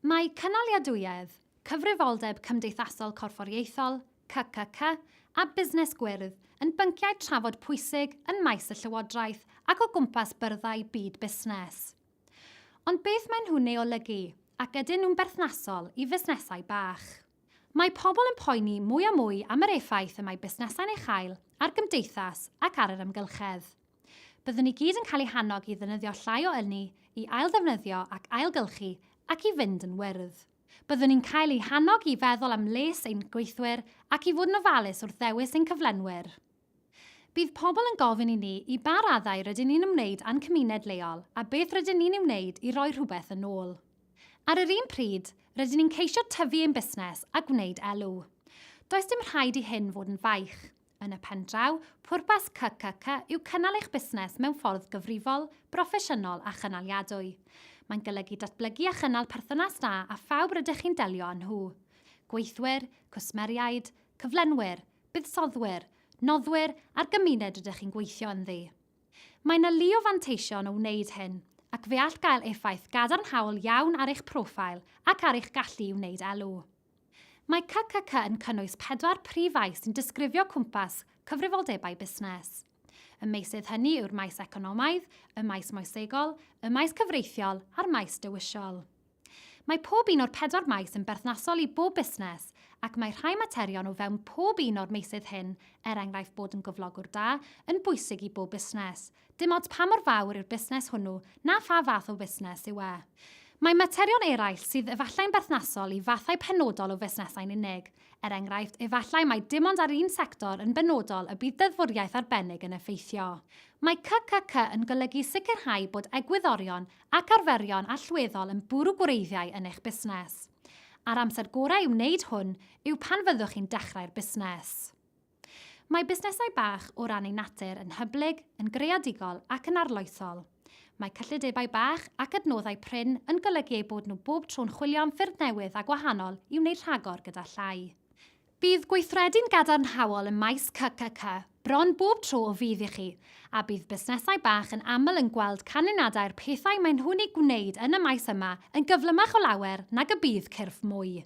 Mae cynaliadwyedd, cyfrifoldeb cymdeithasol corfforiaethol, CCC, a busnes gwyrdd yn bynciau trafod pwysig yn maes y llywodraeth ac o gwmpas byrddau byd busnes. Ond beth maen nhw'n ei olygu, ac ydyn nhw'n berthnasol i fusnesau bach? Mae pobl yn poeni mwy a mwy am yr effaith y mae busnesau'n ei chael ar gymdeithas ac ar yr amgylchedd. Byddwn ni gyd yn cael eu hannog i ddefnyddio llai o ynni, i ailddefnyddio ac ailgylchu, ac i fynd yn wyrdd. Byddwn ni'n cael eu hannog i feddwl am les ein gweithwyr ac i fod yn ofalus wrth ddewis ein cyflenwyr. Bydd pobl yn gofyn i ni i ba raddau rydyn ni'n ymwneud â'n cymuned leol a beth rydyn ni'n ei wneud i roi rhywbeth yn ôl. Ar yr un pryd, rydyn ni'n ceisio tyfu ein busnes a gwneud elw. Does dim rhaid i hyn fod yn faich. Yn y pendraw, pwrpas CCC yw cynnal eich busnes mewn ffordd gyfrifol, broffesiynol a chynaliadwy. Mae'n golygu datblygu a chynnal perthynas da â phawb rydych chi'n delio â nhw. Gweithwyr, cwsmeriaid, cyflenwyr, buddsoddwyr, noddwyr a'r gymuned rydych chi'n gweithio ynddi. Mae 'na lu o fanteision o wneud hyn, ac fe all gael effaith gadarnhaol iawn ar eich proffail ac ar eich gallu i wneud elw. Mae CCC yn cynnwys pedwar prif faes sy'n disgrifio cwmpas cyfrifoldebau busnes. Y meysydd hynny yw'r maes economaidd, y maes moesegol, y maes cyfreithiol a'r maes dewisol. Mae pob un o'r pedwar maes yn berthnasol i bob busnes ac mae rhai materion o fewn pob un o'r meysydd hyn, er enghraifft bod yn gyflogwr da, yn bwysig i bob busnes. Dim ots pa mor fawr yw'r busnes hwnnw na pha fath o fusnes yw e. Mae materion eraill sydd efallai'n berthnasol i fathau penodol o fusnesau'n unig. Er enghraifft, efallai mai dim ond ar un sector yn benodol y bydd deddfwriaeth arbennig yn effeithio. Mae CCC yn golygu sicrhau bod egwyddorion ac arferion allweddol yn bwrw gwreiddiau yn eich busnes. A'r amser gorau i wneud hwn yw pan fyddwch chi'n dechrau'r busnes. Mae busnesau bach, o ran eu natur, yn hyblyg, yn greadigol ac yn arloesol. Mae cyllidebau bach ac adnoddau prin yn golygu eu bod nhw bob tro'n chwilio am ffyrdd newydd a gwahanol i wneud rhagor gyda llai. Bydd gweithredu'n gadarnhaol ym maes CCC bron bob tro o fudd i chi, a bydd busnesau bach yn aml yn gweld canlyniadau'r pethau maen nhw'n eu gwneud yn y maes yma yn gyflymach o lawer nag y bydd cyrff mwy.